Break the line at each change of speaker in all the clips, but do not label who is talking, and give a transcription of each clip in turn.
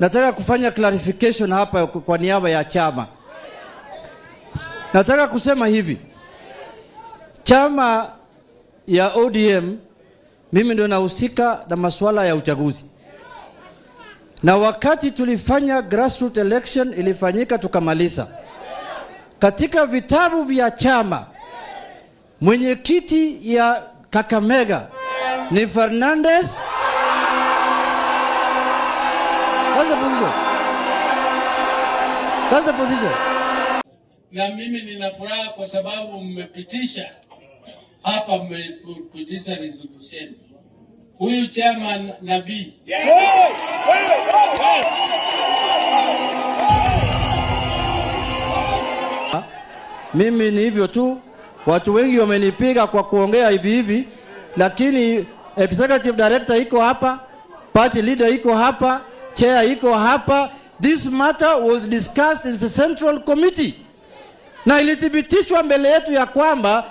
Nataka kufanya clarification hapa kwa niaba ya chama. Nataka kusema hivi, chama ya ODM, mimi ndio nahusika na masuala ya uchaguzi, na wakati tulifanya grassroots election ilifanyika tukamaliza. Katika vitabu vya chama, mwenyekiti ya Kakamega ni Fernandez. That's the position. That's the position.
Na mimi nina furaha kwa sababu mmepitisha hapa, mmepitisha resolution. Huyu chairman Nabii
Mimi ni hivyo tu, watu wengi wamenipiga kwa kuongea hivi hivi, lakini executive director iko hapa, party leader iko hapa, chair iko hapa. This matter was discussed in the central committee na ilithibitishwa mbele yetu ya kwamba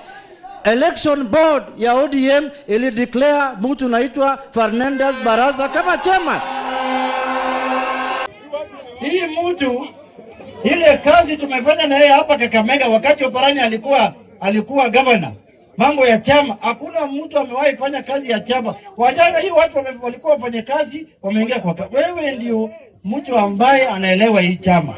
election board ya ODM ilideclare mtu naitwa Fernandez Baraza kama chairman. Hii mtu, ile kazi tumefanya na yeye hapa Kakamega wakati Oparanya alikuwa governor, mambo ya chama, hakuna mtu amewahi fanya kazi ya chama. Wajana hii watu walikuwa wafanye kazi, wameingia kwa wewe ndio mtu ambaye anaelewa hii chama.